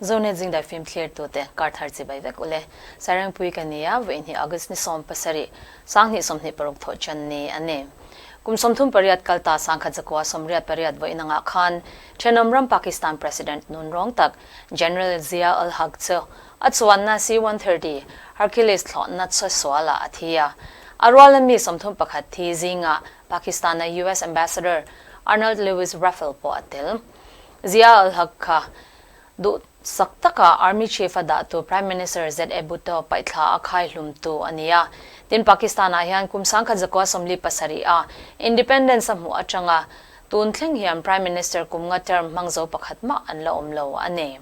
Zonet zingdai film thlir tute kar thar chibai vek ule. Sairengpui ka nia, vawiin August ni 17, 2026 thawh chan ni a ni. Kum 38 kal ta 1988 vawiin anga khan thenawm ram Pakistan President nun rawng tak General Zia ul Haq chu a chuanna C-130 Hercules thlawhna chhuasuala a thi a. A ruala mi 31 thi zinga Pakistan-a US Ambassador Arnold Lewis Raffel pawh a tel. Zia ul Haq kha duh sak taka Army Chief a dah tu Prime Minister Z.A. Bhutto paihthla a khai hlum tu a ni a. Tin Pakistan-ah hian kum 1947 a Independence a hmuh atanga tun thleng hian Prime Minister kum nga term hmang zo pakhat mah an la awm lo a ni.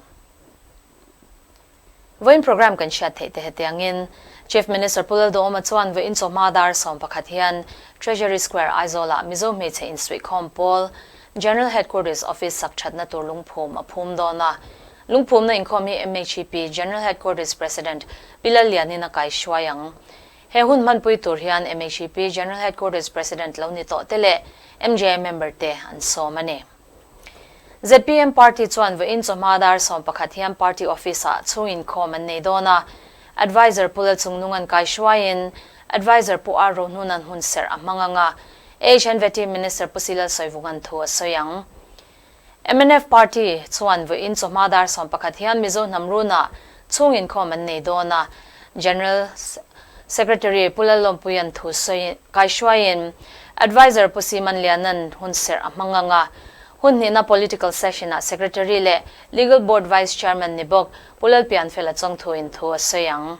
Vawiin program kan hriat theih te hetiangin Chief Minister Pu Lalduhoma chuan vawiin chawhma dar 11 hian Treasury Square Aizawl-ah Mizo hmeichhe insuihkhawm pawl General Headquarters Office sak thatna tur lungphum a phum dawn a. Lungphumna inkhawm hi MHEP General Headquarters President Pi Lallianin a kai hruai ang. He hun hmanpui tur hian MHEP General Headquarters President lo ni tawh te leh MJI member te an sawm a ni. ZPM Party chuan vawiin chawhma dar 11 hian Party Office-ah chhung inkhawm an nei dawn a. Advisor Pu Lalchungnung an kai hruaiin Advisor Pu R Rohnunan hun serh a hmang ang a, HNVT Minister Pu Silal Sawivungan thu a sawi ang. MNF Party chuan vawiin chawhma dar 11 hian Mizo hnam runah chhung inkhawm an nei dawn a, General Secretary Pu Lalawmpuian thu sawi kai hruaiin Advisor Pu Siman Lianan hun serh a hmang ang a, hun hnihna Political Session-ah Secretary leh Legal Board Vice Chairman ni bawk Pu Lalpianfela chawngthuin thu a sawi ang.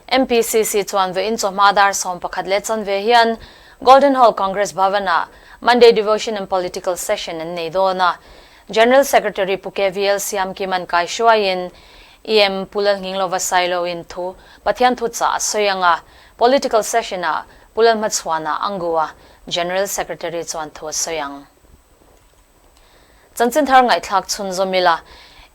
MPCC chuan vawiin chawhma dar 11 leh chanve hian Golden Hall Congress Bhavan-ah Monday Devotion and Political Session an nei dawn a. General Secretary Pu KVL Siamkiman kai hruaiin EM Pu Lalnghinglova Sailoin thu Pathian thu chah a sawi ang a, Political Session-ah Pu Lalhmachhuana Angua General Secretary chuan thu a sawi ang. Chanchin thar ngaihthlak chhun zawm ila,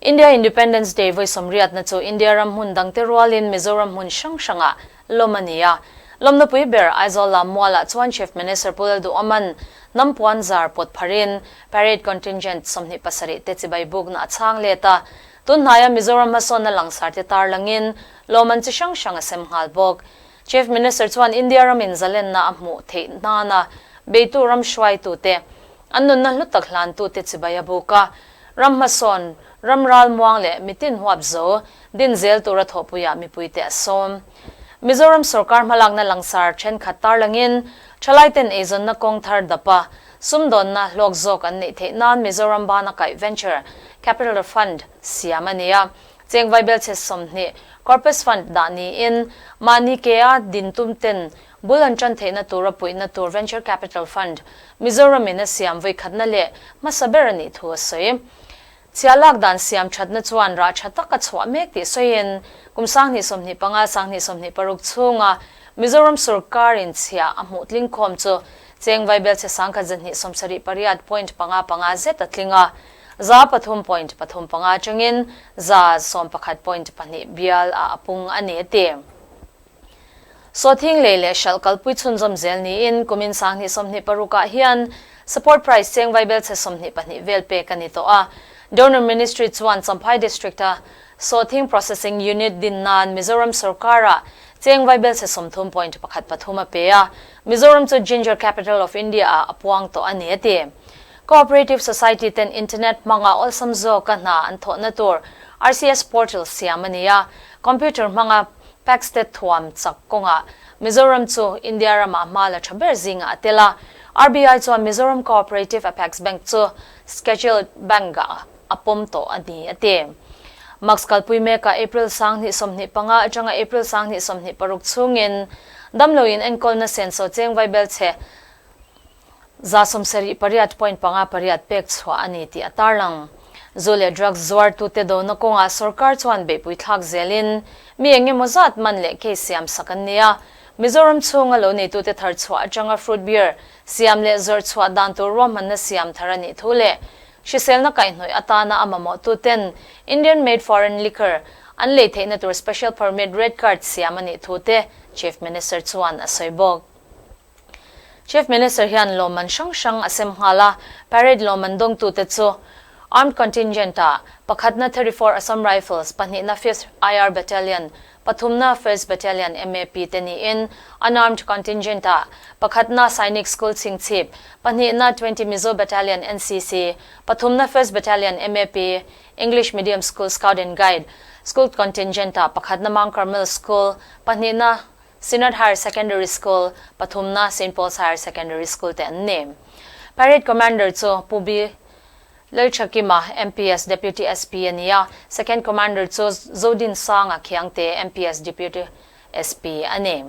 India Independence Day vawi sawmriatna chu India ram hmun dangte rualin Mizoram hmun hrang hrangah lawm a ni a. Lawmna pui ber Aizawl lam mualah chuan Chief Minister Pu Lalduhaman Nampuan zar pawt pharin Parade Contingent 27 te chibai bukna a chhang let a. Tun hnaia Mizoram hmasawnna langsar te tarlangin lawmman chi hrang hrang a sem nghal bawk. Chief Minister chuan India ramin zalenna a hmuh theih nana beitu ram hruaitute, An nunna hlu tak hlantute chibai a buk a, ram hmasawn, ram ral muang leh mitin huap zo din zel tura thawhpuiah mipuite a sawm. Mizoram sorkar hmalakna langsar thenkhat tarlangin thalaiten eizawnna kawng thar dapa sumdawnna hlawk zawk an neih theih nan Mizoram bana kaih Venture Capital Fund siam a ni a, cheng vaibelchhe 20 Corpus Fund dah niin mahni kea din tum ten Bul an tan theihna tura puihna tur Venture Capital Fund, Mizoramin a siam vawi khatna leh hmasa ber a nih thu a sawi. Chhia lak dan siam thatna chuan rah tha tak a chhuah mek tih sawiin kum 2025, 2026 chhunga Mizoram sorkarin chhia a hmuh tling khawm chu cheng vaibelchhe 1278.55 zet a tling a, 3.35 atangin 11.2 bial ah a pung a ni a ti. Sawthing lei leh hralh kalpui chhunzawm zel niin kumin 2026 ah hian support price cheng vaibelchhe 22 vel pek a ni tawh a. Donor Ministry chuan Champhai District a Sawthing Processing Unit din nan Mizoram sorkar-ah cheng vaibelchhe 30.13 a pe a, Mizoram chu Ginger Capital of India ah a puang tawh a ni a ti. Cooperative Society ten internet hmanga awlsam zawka hna an thawhna tur RCS portal siam a ni a, computer hmanga PACS te thuam chak kawngah Mizoram chu India ramah hma la tha ber zingah a tel a. RBI chuan Mizoram Cooperative Apex Bank chu Scheduled Bank-ah a pawm tawh a ni a ti. Max kalpui mekah April 2025 atanga April 2026 chhungin damloin enkawlna senso cheng vaibelchhe 78.58 pek chhuah a ni tih a tarlang. Zu leh drugs zuartute dona kawngah sorkar chuan beihpui thlak zelin mi eng emaw zat man leh case siam sak an ni a. Mizoram chhunga lo neitute thar chhuah atanga fruit beer siam leh zawrh chhuah dan tur ruahmanna siam thar a nih thu leh hriselna kaihhnawih atana a mamawhtuten Indian made foreign liquor an lei theihna tur special permit red card siam a nih thu te Chief Minister chuan a sawi bawk. Chief Minister hian lawmman hrang hrang a sem nghal a, parade lawmman dawngtute chu Armed Contingent-ah pakhatna 34 Assam Rifles, pahnihna Fifth IR Battalion, pathumna First Battalion MAP te niin Unarmed Contingent-ah pakhatna Sainik School Chhingchhip, pahnihna 20 Mizo Battalion NCC, pathumna First Battalion MAP, English Medium School Scout and Guide, School Contingent-ah pakhatna Mount Carmel School, pahnihna Synod Higher Secondary School, pathumna Saint Paul's Higher Secondary School te an ni. Parade Commander chu Pu B. Lalthakima, MPS Deputy SP a ni a, Second Commander chu Zodinsanga Khiangte, MPS Deputy SP a ni.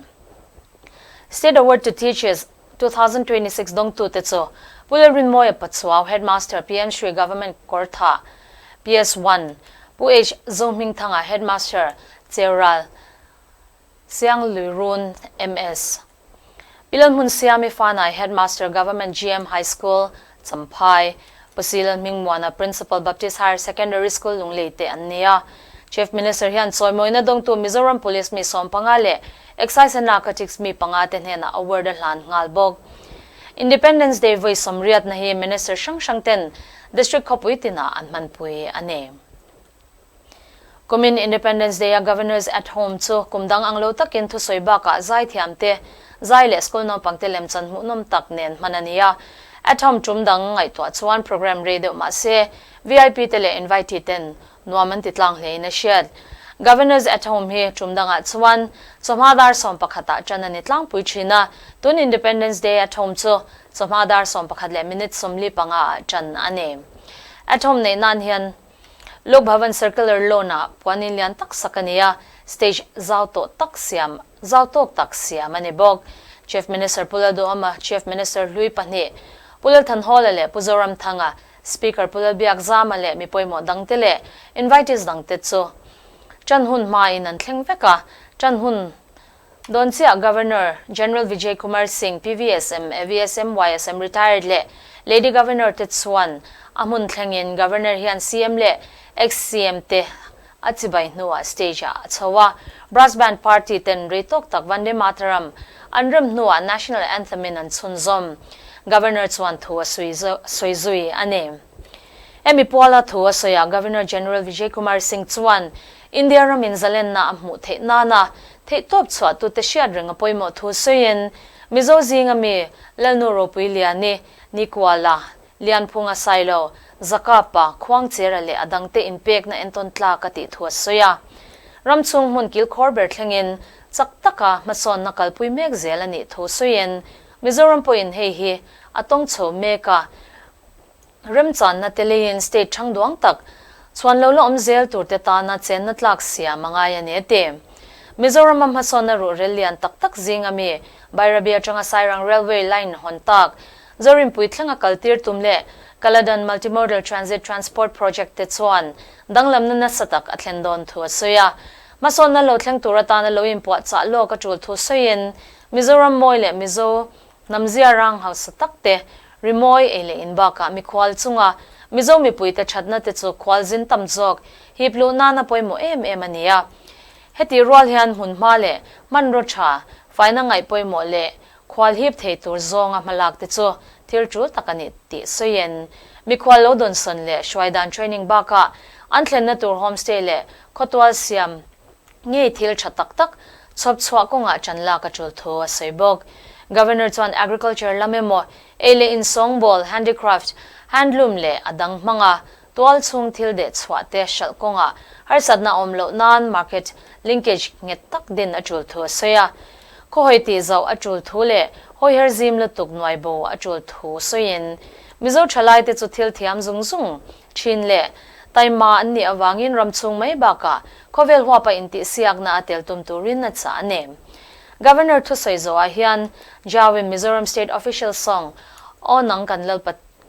State Award to Teachers 2026 dawngtute chu Pu Lalrinmawia Pachuau, Headmaster, PM Shri Government Kawrthah, PS1, Pu H. Zohmingthanga, Headmaster, Cheural, Siangluirun, MS. Pi Lalhmunsiami Fanai, Headmaster, Government GM High School, Champhai, Pu Si Lalhmingmuana, Principal, Baptist Higher Secondary School, Lunglei te an ni a. Chief Minister hian chawimawina dawngtu Mizoram Police mi 15 leh Excise and Narcotics mi panga te hnenah award a hlan nghal bawk. Independence Day vawi 80na hi Minister hrang hrang ten District khawpui tinah an hmanpui a ni. Kumin Independence Day-a Governors at Home chu kum dang ang lo takin thusawi bakah zaithiam te, zai leh school naupang te lemchan hmuhnawm tak nen hman a ni a. At Home tum dang ngaihtuah chuan program rei deuh mah se, VIP te leh invitee ten nuam an ti tlang hlein a hriat. Governors at Home hi tum dangah chuan chawhma dar 11 ah tan a ni tlangpui thin a, tun Independence Day at Home chu chawhma dar 11 leh minute 45 ah tan a ni. At Home neih nan hian Lok Bhavan Circular Lawn-ah puanin lian tak sak a ni a, stage zau tawh tak siam zau tawk tak siam a ni bawk. Chief Minister Pu Lalduhawma, Chief Minister hlui pahnih Pu Lalthanhawla leh Pu Zoramthanga, Speaker Pu Lalbiakzama leh mi pawimawh dangte leh invitees dangte chu ṭan hun hmain an thleng vek a, ṭan hun Dawn chiah Governor General Vijay Kumar Singh, PVSM, AVSM, YSM retired leh Lady Governor te chuan a hmun thlengin Governor hian CM leh ex-CM te a chibai hnuah stage ah a chho a. Brass Band Party ten rei tawk tak Vande Mataram an rem hnuah National Anthem in an chhunzawm. Governor chuan thu a sawi zui a ni. Hemi puala thu a sawiah Governor General Vijay Kumar Singh chuan India ramin zalenna a hmuh theih nana theihtawp chhuahtute hriat reng a pawimawh thu sawiin Mizo zinga mi Lalnu Ropui Liani, Nikuala, Lianphunga Sailo, Zakapa, Khuangchera leh a dangte inpekna entawn tlak a tih thu a sawi a. Ram chhung hmun kilkhawr ber thlengin chak taka hmasawnna kalpui mek zel a nih thu sawiin Mizoram pawhin hei hi a tawng chho mek a. Remchanna te leiin state thang duang tak chuan lo la awm zel tur te tana chenna tlak siam a ngai a ni a ti. Mizorama hmasawnna ruhrel lian tak tak zinga mi Bairabi atanga Sairang Railway line hawn tak Zorinpui thlenga kal tir tum leh Kaladan Multimodal Transit Transport Project te chuan danglamna nasa tak a thlen dawn thu a sawi a. Hmasawnna lo thleng tur atana lo inpuahchah lawk a tul thu sawiin Mizoram mawi leh Mizo Hnamzia rang hausa tak te, rimawi ei leh in bakah mikhual chunga Mizo mipuite thatna te chu khualzin tam zawk hip luh nana pawimawh em em a ni a. Hetih rual hian hmunhma leh hmanraw tha, faina ngaih pawimawh leh khual hip thei tur zawnga hmalak te chu thil tul tak a ni tih sawiin mikhual lo dawnsawn leh hruaidan training bakah an thlenna tur homestay leh khawtual siam ngei thil tha tak tak chhawp chhuah kawngah ṭan lak a ṭul thu a sawi bawk. Governor chuan Agriculture lam emaw, ei leh insawngbawl, handicraft, handloom leh a dang hmanga tual chhung thil deh chhuah te hralh kawngah harsatna awm loh nan market linkage nghet tak din a ṭul thu a sawi a. Khawhawi tih zauh a ṭul thu leh hawiher zim lutuk nuai bo a ṭul thu sawiin Mizo ṭhalaite chu thil thiam zung zung Thin leh taima an nih avangin ram chhung mai bakah khawvel huapa intihsiakna a tel tum turin a chah a ni. Governor thusawi zawhah hian Jawin Mizoram State Official Song Aw Nang Kan Lal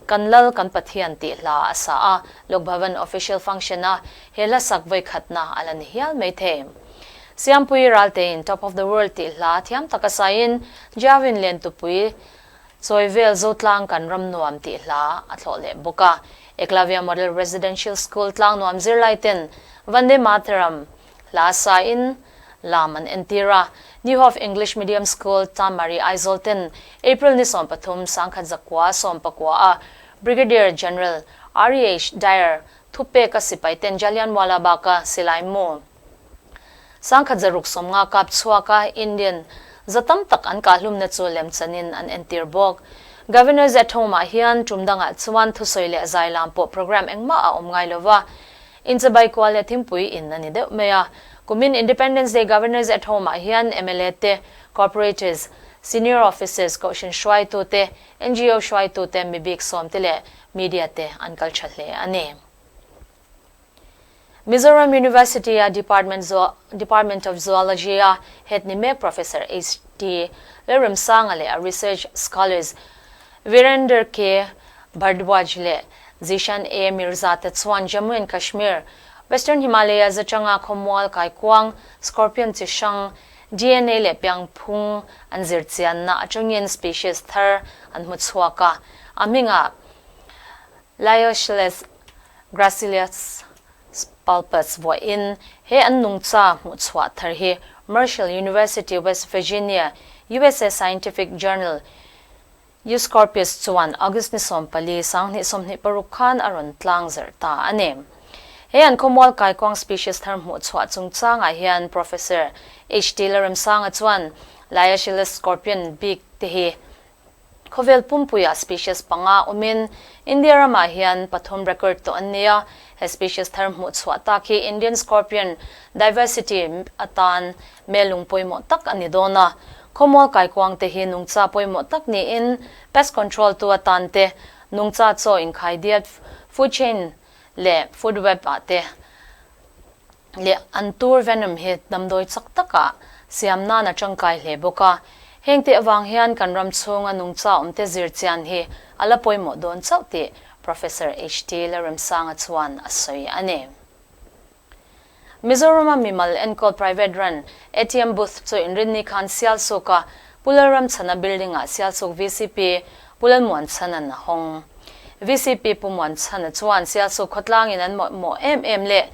Kan Lal Kan Pathian tih hla a sa a, Lok Bhavan Official Function a he hla sak vawikhatna a la ni hial mai thei. Siampui Raltein Top of the World tih hla thiam taka sain Jawin Lentupui Chawi vel Zotlang kan ram nuam tih hla a thlawh leh bawk a. Eklavya Model Residential School tlang nuam zirlai ten Vande Mataram hla sain lam an entir a. New Hope English Medium School, Chanmari, Aizawl ten April ni 13, 1919 a Brigadier General. R.E.H. Dyer thupeka sipaiten Jallianwala Bagh-a silai mu 1650 kap chhuaka Indian za tam tak an kahhlumna chu lemchanin an entir bawk. Governors at Home-ah hian tum dangah chuan thusawi leh zai lam pawh programme engmah a awm ngai lova, inchabai kual leh thingpui in a ni deuh mai a. Kumin Independence Day Governors at Home-ah hian mla te, corporators, senior officers, kohhran hruaitute, ngo hruaitute, mibik sawmte leh media te an kal tha hle a ni. Mizoram University-a Department Department of Zoology-a head ni mek Professor HT Lalremsanga leh a research scholars Virender K Bhardwaj leh Zishan A Mirza te chuan Jammu and Kashmir, Western Himalayas atanga khawmual kaikuang, scorpion chi hrang, DNA leh piangphung an zirchianna atangin species thar an hmu chhuak a, a hmingah Liocheles gracilis palpus vuahin he an nungcha hmuh chhuah thar hi Marshall University, West Virginia, usa scientific journal Euscorpius chuan August ni 14, 2026 khan a rawn tlang zarh ta a ni. He an khawmual kaikuang species thar hmuh chhuah chungchangah hian Professor HT Lalremsanga chuan Liocheles scorpion bik te hi Khawvel pumpuiah species panga awmin India ramah hian pathum record tawh an ni a, he species thar hmuh chhuah tak hi Indian scorpion diversity atan melung pawimawh tak a ni dawn a. Khawmual kaikuang te hi nungcha pawimawh tak niin pest control tu atan te, nungcha chaw inkhaidiat food chain leh food web ah te leh an tur venom hi damdawi chak takah siam nan a tangkai hle bawk a. Heng te avang hian kan ram chhunga nungcha awmte zir chian hi a la pawimawh dawn chauh tih Professor HT Lalremsanga chuan a sawi a ni. Mizorama mimal enkawl private run ATM booth chu inrinni khan Sialsuka Pu Lalramchhana building-ah Sialsuk vcp Pu Lalmuanchhana'n a hawng. Vcp Pu Muanchhana chuan Sialsuk khawtlangin an mawhmawh em em leh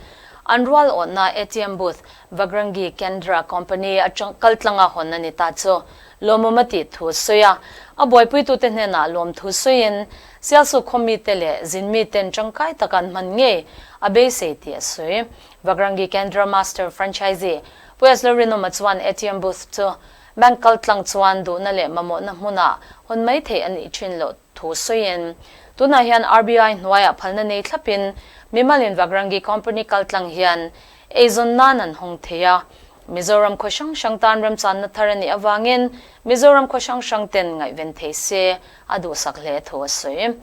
an rual awhna ATM booth Vagrangi Kendra Company atang kaltlanga hawn a ni ta chu lawmawm a tih thu a sawi a. A buaipuitute hnenah lawmthu sawiin Sialsuk khawmite leh zinmiten tangkai taka an hman ngei a beisei tih a sawi. Vagrangi Kendra Master Franchisee Pu S. Lalrinawma chuan ATM booth chu Bank kaltlang chuan duhna leh mamawhna hmunah hawn mai theih a nih thin loh thu sawiin, tunah hian RBI hnuaiah phalna nei thlapin mimalin Vagrangi Company kaltlang hian eizawn nan an hawng thei a. Mizoram khaw hrang hrang tan remchanna thar a nih avangin Mizoram khaw hrang hrang ten ngaihven thei se a duhsak hle thu a sawi.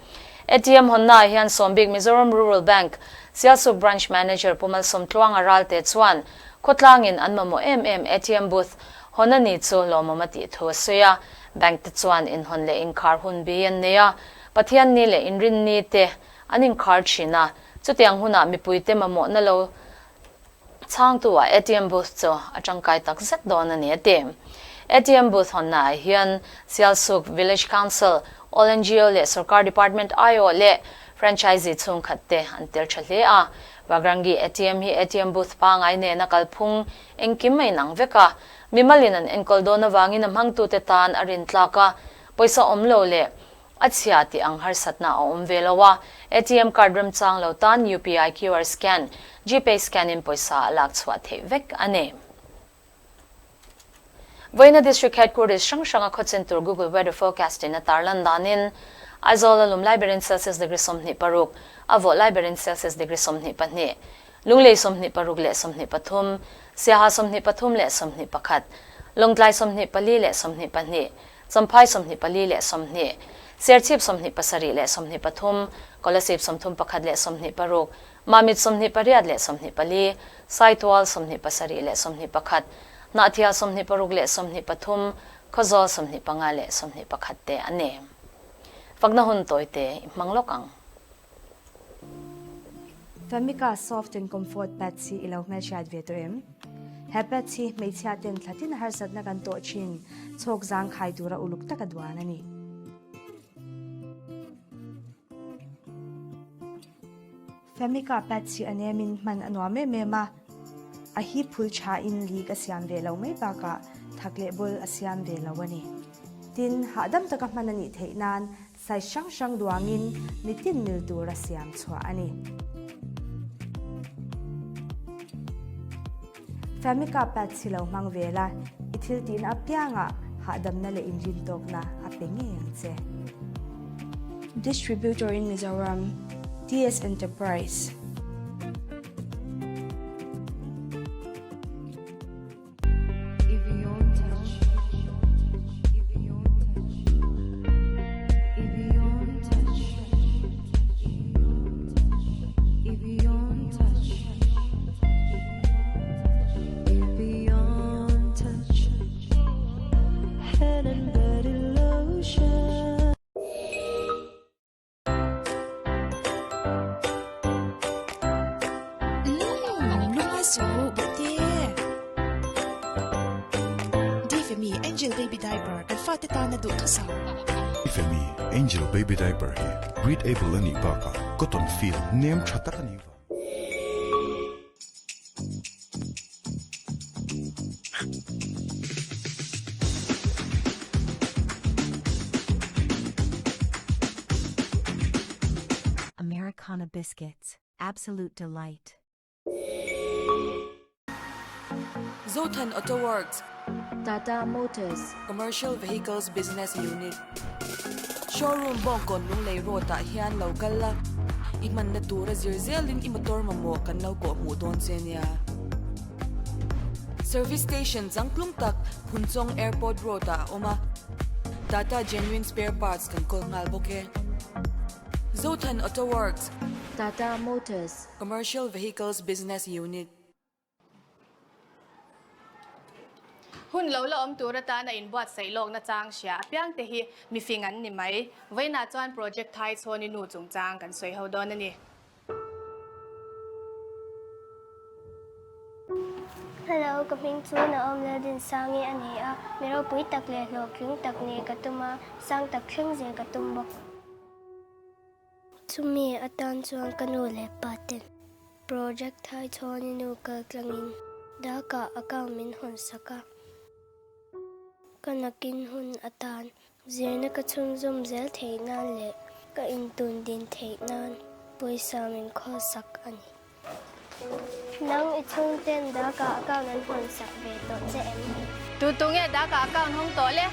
ATM hawnnaah hian Sawmbik Mizoram Rural Bank, Sialsuk Branch Manager Pu Malsawmtluanga Ralte chuan khawtlangin an mamawh em em ATM booth hawn a ni chu lawmawm a tih thu a sawi a. Bank te chuan inhawn leh inkhar hun bi an nei a, Pathianni leh Inrinni te an inkhar thin a, chutiang hunah mipuite mamawhna lo chhangtu ah ATM booth chu a tangkai tak zet dawn a ni a ti. ATM booth hawnnaah hian Sialsuk Village Council, All ngo leh Sorkar Department aiawh leh Franchisee chhungkhat te an tel tha hle a. Vagrangi ATM hi ATM booth pangai nena kalphung engkim a inang vek a, mimalin an enkawl dawn avangin a hmangtute tan a rintlak a, pawisa awm lo leh a chhia tih ang harsatna a awm ve lo a, ATM card remchang lo tan UPI QR scan, Gpay scan in pawisa a lak chhuah theih vek a ni. Vawiina District Headquarters hrang hranga khawchen tur Google Weather Forecast in a tarlan danin Aizawl a lum lai berin Celsius degree 26, a vawh lai berin Celsius degree 22, Lunglei 26 leh 23, Siaha 23 leh 21, Lawngtlai 24 leh 22, Champhai 24 leh 20, Serchhip 27 leh 23, Kolasib 31 leh 26, Mamit 28 leh 24, Saitual 27 leh 21, Hnahthial 26 leh 23, Khawzawl 25 leh 21 te a ni. Fakna hun tawite i hmang lawk ang. Famika Soft and Comfort Pads hi i lo hmelhriat ve tawh em? He pads hi hmeichhia ten thlatin harsatna kan tawh thin chhawk zangkhai tura uluk taka duan a ni. Famika pads hi a nemin hman a nuam em em a, a hi phul thain leak a siam ve lo mai bakah thak leh bul a siam ve lo a ni. Tin, hahdam taka hman a nih theih nan. Size hrang hrang duangin mitin mil tura siam chhuah a ni. Famica pads hi lo hmang ve la, i thil tihna apiangah hahdamna leh inrintawkna a pe ngei ang che. Distributor in Mizoram, TS Enterprise. Lungai suh bawhte. Difemi Angel Baby Diaper kan fate tana duh thusam. Difemi Angel Baby Diaper hi breathable a nih bakah cotton feel nem tha tak a nih vang. Americana Biscuits, absolute delight. Zothan Auto Works. Tata Motors. Commercial Vehicles Business Unit. Showroom Bawngkawn Lunglei Road ah hian lo kal la, i hmanna tura zir zelin i motor mamawh kan lo kawh hmuh dawn che nia. Service Station changtlung tak Phunchawng Airport Road ah a awm a, Tata Genuine Spare Parts kan kawl nghal bawk e. Zothan Auto Works. Tata Motors. Commercial Vehicles Business Unit. Hun lo la awm tur atana inbuatsaih lawkna chang hria apiang te hi mifing an ni mai. Vawiinah chuan Project Thai Chhawni nu chungchang kan sawi ho dawn a ni. Hello, ka hming chu Naom Laldinsangi a ni a, mi ropui tak leh hlawhtling tak nih ka tum a, sang tak thleng zel ka tum bawk. Chumi atan chuan ka nu leh pa ten Project Thai Chhawni nu kal tlangin Dhaka account min hawn sak a, ka nakin hun atan Zirna ka chhunzawm zel theih nan leh ka intun din theih nan pawisa min khawlsak a ni. Nang i chhungten Dhaka account an hawnsak ve tawh che em? Tu tu nge Dhaka account hawng tawh le?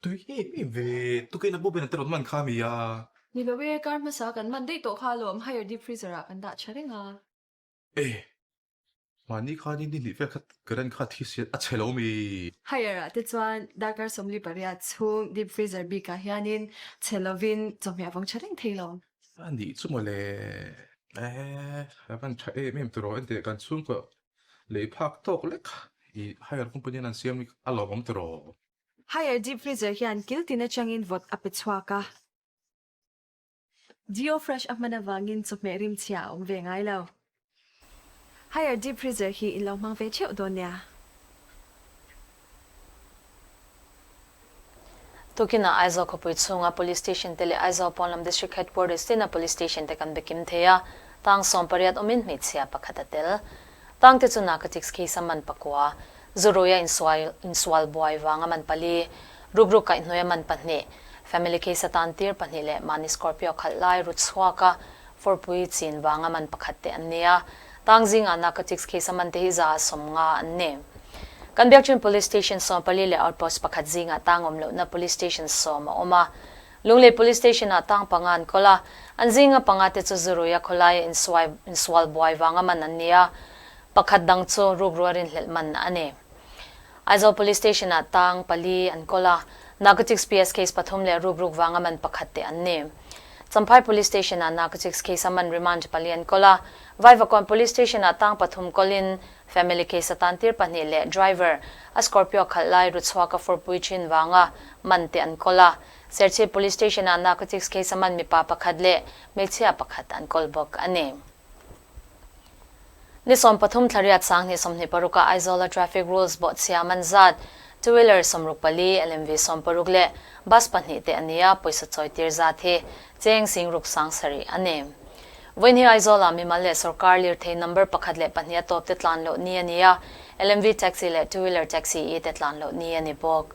Tui em em ve, tukin a bawp in a te rawn man kha mi a. Ni lo e, kar hmasa kan man daih tawh kha alawm, higher deep freezer ah kan dah tha reng a. E, mahni khanin ni hnih vel kha current kha thi siat a chhe lo mi. Higher ah te chuan darkar 48 chhung deep freezer bik ah hianin chhe lovin chawhmeh a vawng tha reng thei lo. A nih chu mawle, e, a van tha em em tiraw enteh kan chhungkaw lei phak tawk lek i higher company an siam hi a lawmawm tiraw. Higher deep freezer hian kil tin atangin vawt a pe chhuak a. Geo Fresh a hman avangin chawhmeh rimchhia a awm ve ngai lo. Higher deep freezer hi in lo hmang ve theuh dawn nia. Tukinah Aizawl khawpui chhunga Police Station te leh Aizawl pawnlam District Headquarters tina Police Station te kan be kim thei a, tang 18 awmin hmeichhia pakhat a tel. Tang te chu narcotics case a man pakua, Zuruia insual buai vanga man pali, rukruk kaihhnuaia man pahnih, family case atan tir pahnih leh mahni Scorpio khalh lai ru chhuaka forpui chin vanga man pakhat te an ni a. Tang zingah narcotics case a man te hi 150 an ni. Kan Biakṭhin Police Station 14 leh Outpost pakhat zingah tang awm lohna Police Station 10 a awm a. Lunglei Police Station-ah tang panga an kawl a, an zinga panga te chu Zuruia khawlaia insual buai vanga man an ni a. Pakhat dang chu rukruar inhlelh man a ni. Aizawl Police Station-ah tang pali an kawl a, Narcotics PS case pathum leh rukruk vanga man pakhat te an ni. Champhai Police Station-ah narcotics case-a man remand pali an kawl a, Vaivakawn Police Station-ah tang pathum kawlin family case-a tantir pahnih leh driver a Scorpio khalh lai ru chhuaka furpui thin vanga man te an kawl a. Serchhip Police Station-ah narcotics case-a man mipa pakhat leh hmeichhia pakhat an kawl bawk a ni. Ni 13 thlariat 2026 ah Aizawl-a traffic rules bawhchhia man zat, two wheeler 64, LMV 60 leh bus pahnih te a ni a, pawisa chawi tir zat hi cheng 60 7,000 a ni. Vawiin hi Aizawl-ah mimal leh sorkar lirthei number pakhat leh pahnih a tawp te tlan loh ni a ni a, LMV taxi leh two wheeler taxi i te tlan loh ni a ni bawk.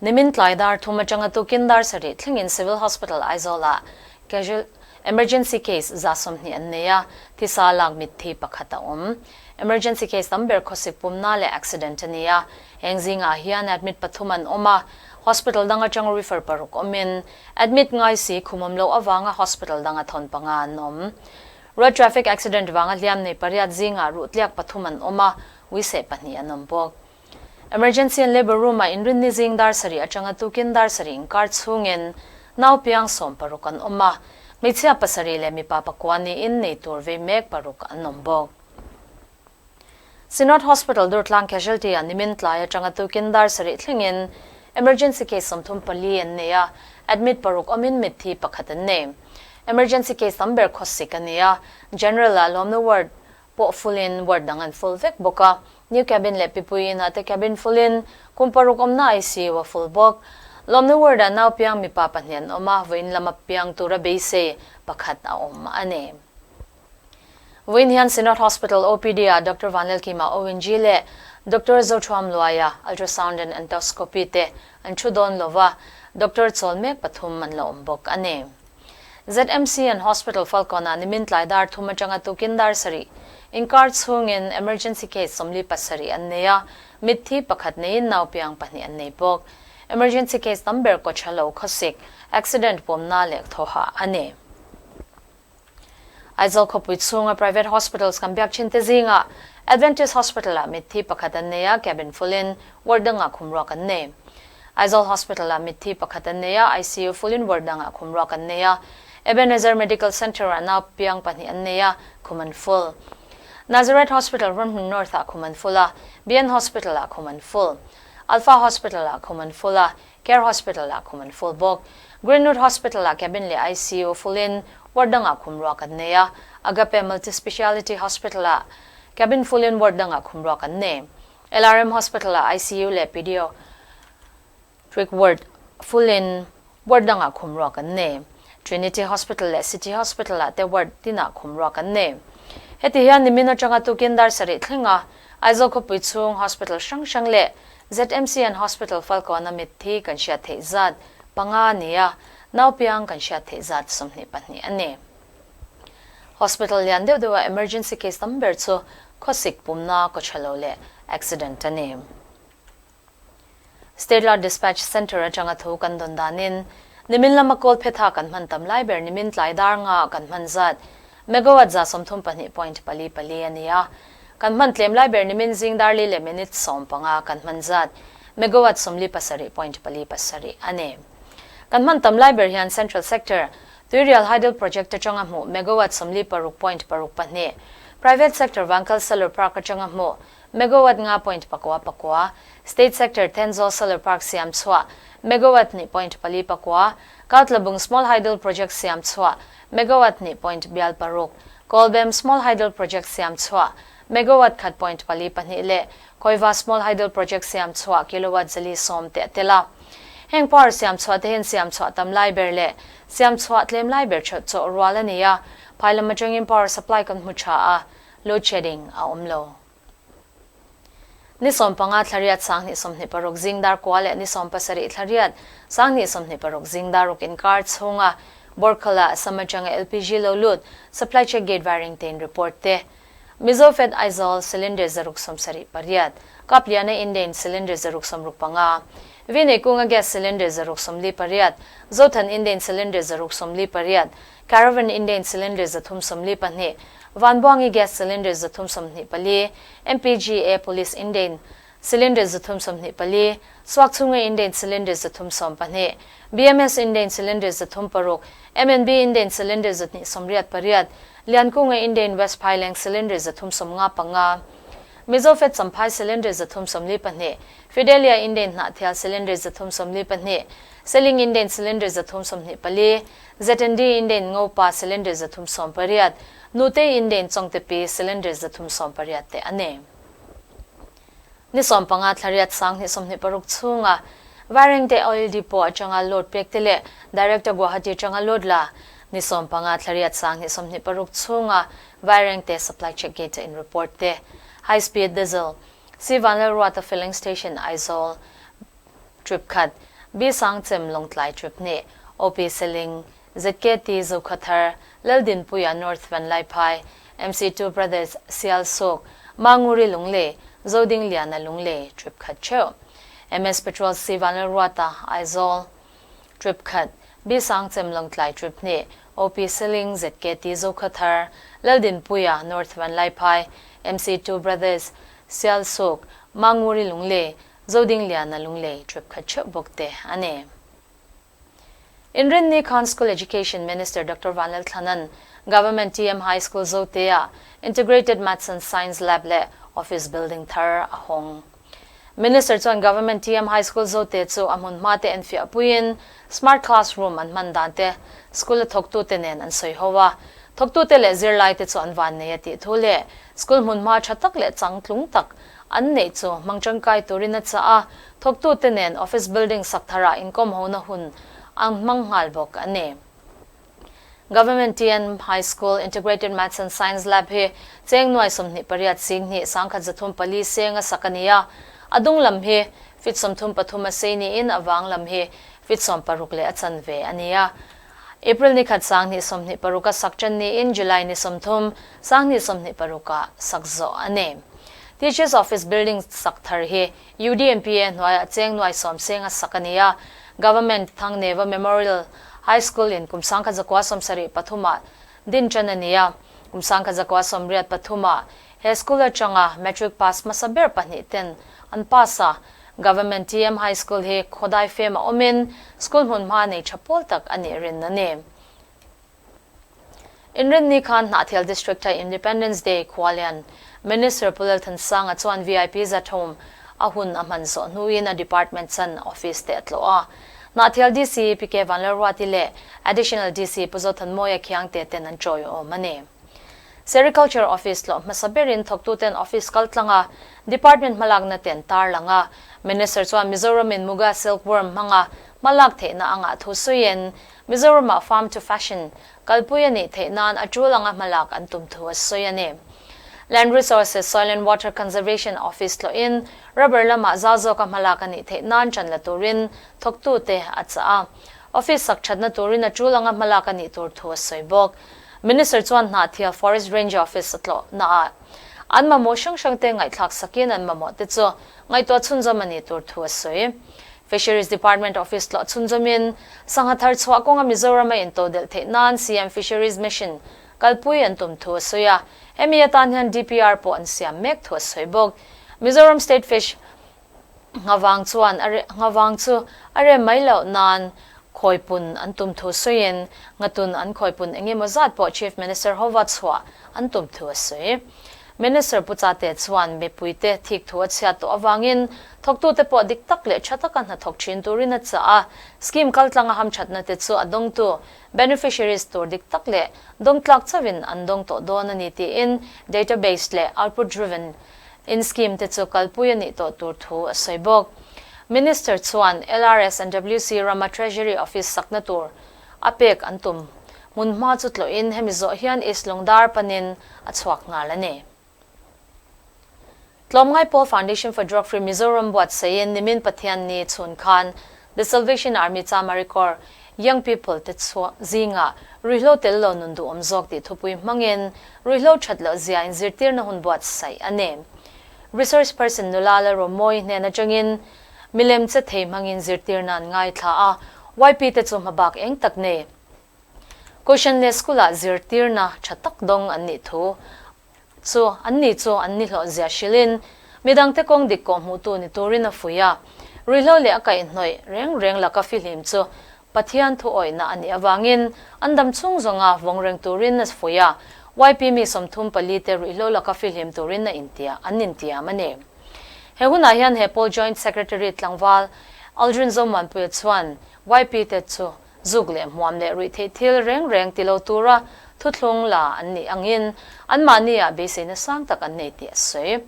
Nimin tlai dar thum atanga tukin dar sarih thlengin Civil Hospital Aizawl-ah casual emergency case 120 an nei a, thisa lak mitthi pakhat a awm. Emergency case tam ber khawsik pumna leh accident a ni a, heng zingah hian admit pathum an awm a, hospital dang atang refer paruk awmin admit ngai si khum awm loh avanga hospital danga thawn panga an awm. Road traffic accident vanga hliam nei pariat zingah ruhtliak pathum an awm a, uiseh pahnih an awm bawk. Emergency and Labour Room-ah inrinni zing dar sarih atanga tukin dar sarih inkar chhungin nau piang 16 an awm a, hmeichhia pasarih leh mipa pakua niin nei tur vei mek paruk an awm bawk. Synod Hospital Durtlang Casualty-ah nimin tlai atanga tukin dar sarih thlengin emergency case 34 an nei a, admit paruk awmin mitthi pakhat an nei. Emergency case tam ber khawsik a ni a, General-ah lawmna ward pawh full-in ward dang an full vek bawk a, New cabin leh Pipui inah te cabin full-in kum paruk awmna ICU a full bawk. Lawmna ward-ah nau piang mipa pahnih an awm a, vawiin lama piang tura beisei pakhat a awm a ni. Vawiin hian Synod Hospital OPD-ah Doctor Vanlalkima ONG leh Doctor Zothuam Luaia Ultrasound and Endoscopy te an thu dawn lo va, Doctor chawl mek pathum an la awm bawk a ni. ZMC and Hospital Falkawn-ah nimin tlai dar thum atanga tukin dar sarih inkar chhungin emergency case 47 an nei a, mitthi pakhat neiin nau piang pahnih an nei bawk. Emergency case tam ber kaw tha lo khawsik, accident pawmna leh thawhah a ni. Aizawl khawpui chhunga private hospitals kan biak thin te zingah Adventist Hospital-ah mitthi pakhat an nei a, cabin full-in ward dangah khum ruak an nei. Aizawl Hospital-ah mitthi pakhat an nei a, ICU full-in ward dangah khum ruak an nei a. Ebenezer Medical Centre-ah nau piang pahnih an nei a, khum an full. Nazareth Hospital Ramhmun North-ah khum an full a, BN Hospital-ah khum an full. Alpha Hospital-ah khum an full a, Care Hospital-ah khum an full bawk. Greenwood Hospital-ah cabin leh ICU full-in ward dangah khum ruak an nei a, Agape Multi-Speciality Hospital-ah cabin full-in ward dangah khum ruak an nei. LRM Hospital-ah ICU leh Pediatric Ward full-in ward dangah khum ruak an nei. Trinity Hospital leh City Hospital-ah te ward tinah khum ruak an nei. Heti hian nimin atanga tukin dar sarih thlenga Aizawl khawpui chhung hospital hrang hrang leh ZMC and Hospital Falkawn-a mitthi kan hriat theih zat panga a ni a, naupiang kan hriat theih zat 22 a ni. Hospital lian deuh deuha emergency case tam ber chu khawsik pumna kaw tha lo leh accident a ni. State Law Dispatch Centre atanga thu kan dawn danin nimin lama kawl phetha kan hman tam lai ber nimin tlai dar nga kan hman zat megawatt 32.44 a ni a. Kan hman tlem lai ber nimin zing dar li leh minute 15 kan hman zat megawatt 47.47 a ni. Kan hman tam lai ber hian Central Sector Tuirial Hydel Project atanga hmuh megawatt 46.62, Private Sector Vankal Solar Park atanga hmuh megawatt 5.99, State Sector Thenzawl Solar Park siam chhuah megawatt 2.49, Kautlabung Small Hydel Project siam chhuah megawatt 2.6, Kawlbem Small Hydel Project siam chhuah megawatt 1.42 leh Khawiva Small Hydel Project siam chhuah kilowatt 410 te a tel a. Heng power siam chhuah te hian siam chhuah tam lai ber leh siam chhuah tlem lai ber theuh chawh rual a ni a, phai lam atangin power supply kan hmu tha a, load shedding a awm lo. Ni 15 thlariat 2026 zing dar kua leh ni 17 thlariat 2026 zing dar ruk inkar chhunga Borkhala Assam atanga LPG lo lut supply check gate Vairengte report te Mizofed Aizawl cylinder 178, Kapliana Indane cylinder 165, Vineikunga gas cylinder 148, Zothan Indane cylinder 148, Caravan Indane cylinder 342, Vanbuangi gas cylinder 324, MPGA Police Indane. Cylinder 324, Suakchhunga Indane Cylinder 312, BMS Indane Cylinder 36, MNB Indane Cylinder 288, Liankunga Indane West Phaileng Cylinder 355, Mizofed Champhai Cylinder 342, Fidelia Indane Hnahthial Cylinder 342, Seling Indane Cylinder 324, ZND Indane Ngopa Cylinder 318, Nutei Indane Chawngtepi Cylinder 318 te a ni. Ni 15 thlariat 2026 chhunga Vairengte Oil Depot atanga load pek te leh Director Guwahati atanga load la ni 15 thlariat 2026 chhunga Vairengte Supply Check Gate a in report te High Speed Diesel C Vanlalruata Filling Station Aizawl Trip khat B Sangchem Lawngtlai Trip hnih OP Seling ZKT Zokhathar Laldinpuia North Vanlaiphai MC2 Brothers Sialsuk Manguri Lunglei Zodingliana Lunglei Trip khat theuh MS Petrol C Vanlalruata Aizawl Trip khat B Sangchem Lawngtlai Trip hnih OP Seling ZKT Zokhathar Laldinpuia North Vanlaiphai MC2 Brothers Sialsuk Manguri Lunglei Zodingliana Lunglei Trip khat theuh bawk te a ni. Inrinni khan School Education Minister Doctor Vanlalthlanan Government TM High School Zote-ah Integrated Maths and Science Lab leh Office Building thar a hawng. Minister chuan Government TM High School Zote chu a hmun hma te enfiah puiin Smart Classroom an hman dan te school a thawktute nen an sawi ho a. Thawktute leh zirlaite chu an van nei a tih thu leh school hmun hma tha tak leh changtlung tak An neih chu hmang tangkai turin a chah a, thawktute nen office building sak tharah inkawm hona hun an hmang nghal bawk a ni. Government TN High School Integrated Maths and Science Lab hi cheng nuai 28 sing hnih 1304 seng a sak a ni a, a dung lam hi feet 33 a sei niin a vang lam hi feet 60 leh a chanve a ni a. April ni khat 2026 a sak ṭan niin July ni 30, 2026 ah sak zawh a ni. Teachers Office Building sak thar hi UDMPA hnuaiah cheng nuai sawm seng a sak a ni a, Government Thangneva Memorial High School in kum 1973 ah din ṭan a ni a, kum 1983 ah he school aṭanga Matric pass hmasa ber pahnih ten an pass a, Government TM High School hi khawdai fem a awmin school hmun hma nei tha pawl tak a nih rin a ni. Inrinni khan Hnahthial District-a Independence Day khualian Minister Pu Lalthansanga chuan VIP Zathawm a hun a hman zawh hnuin a department chan office te a tlawh a. Hnahthial DC PK Vanlalruati leh Additional DC Pu Zothanmawia Khiangte ten an tawiawm a ni. Sericulture Office tlawh hmasa berin thawktuten office kal tlang a, department hmalakna te an tarlang a. Minister chuan Mizoramin Muga Silkworm hmanga hmalak theihna a ngah thu sawiin, Mizoramah Farm to Fashion kalpui a nih theih nan a tul anga hmalak an tum thu a sawi a ni. Land Resources, Soil and Water Conservation Office tlawhin rubber lamah zau zawka hmalak a nih theih nan ṭan la turin thawktute a chah a. Office sak ṭhatna turin a tul anga hmalak a nih tur thu a sawi bawk. Minister chuan Hnahthial Forest Range Office a tlawh naah an mamawh hrang hrang te ngaihthlak sakin an mamawh te chu ngaihtuah chhunzawm a nih tur thu a sawi. Fisheries Department Office tlawh chhunzawmin sangha thar chhuah kawnga Mizoram a intodelh theih nan CM Fisheries Mission kalpui an tum thu a sawi a, hemi atan hian DPR pawh an siam mek thu a sawi bawk. Mizoram State Fish Nghavang chuan a nghavang chu a rem mai loh nan khawipun an tum thu sawiin ngatun an khawipun eng emaw zat pawh Chief Minister hova chhuah an tum thu a sawi. Minister Pu Chate chuan mipuite thik thu a chhiat tawh avangin thawktute pawh dik tak leh tha taka hna thawk thin turin a chah a, scheme kaltlanga hamthatna te chu a dawngtu, beneficiaries, tur dik tak leh dawngtlak chauhin an dawng tawh dawn a ni tiin database leh output driven In scheme te chu kalpui a nih tawh tur thu a sawi bawk. Minister chuan LRS and WC rama Treasury Office sakna tur a pek an tum hmun hma chu tlawhin hemi zawh hian East Lungdar panin a chhuak nghal a ni. Tlawmngai Pawl Foundation for Drug Free Mizoram buatsaihin nimin Pathianni chhun khan The Salvation Army Chamari Corps Young People te zingah ruihhlo tel lo nun duhawm zawk tih thupui hmangin ruihhlo that loh zia inzirtirna hun buatsaih a ni. Resource person nula Lalromawi hnen atangin milem che thei hmangin zirtirna an ngaithla a, YP te chu hmabak eng tak nei. Kohhran leh school-ah zirtirna tha tak dawng an nih thu chu an ni chu an ni hlawh zia hrilhin Midangte kawng dik kawhhmuhtu ni turin a fuih a. Ruihhlo leh a kaihhnawih reng reng laka fihlim chu Pathian thuawihna a nih avangin an dam chhung zawnga vawng reng turin a fuih a. YP mi 34 te ruihhlo laka fihlim turin a intia an intiam a ni. He hunah hian he pawl Joint Secretary tlangval Aldrin Zomuanpuia chuan YP te chu Zuk leh hmuam leh ruih theih thil reng reng ti lo tura thuthlung la an nih angin anmahni ah beiseina sang tak an nei tih a sawi.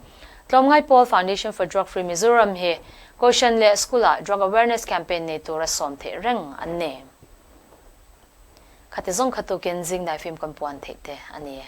Tlawmngai Pawl Foundation for Drug Free Mizoram hi Kohhran leh School ah Drug Awareness Campaign nei tura sawm theih reng an ni. Khati zawng kha tukin zing daifim kan puan theih te a ni.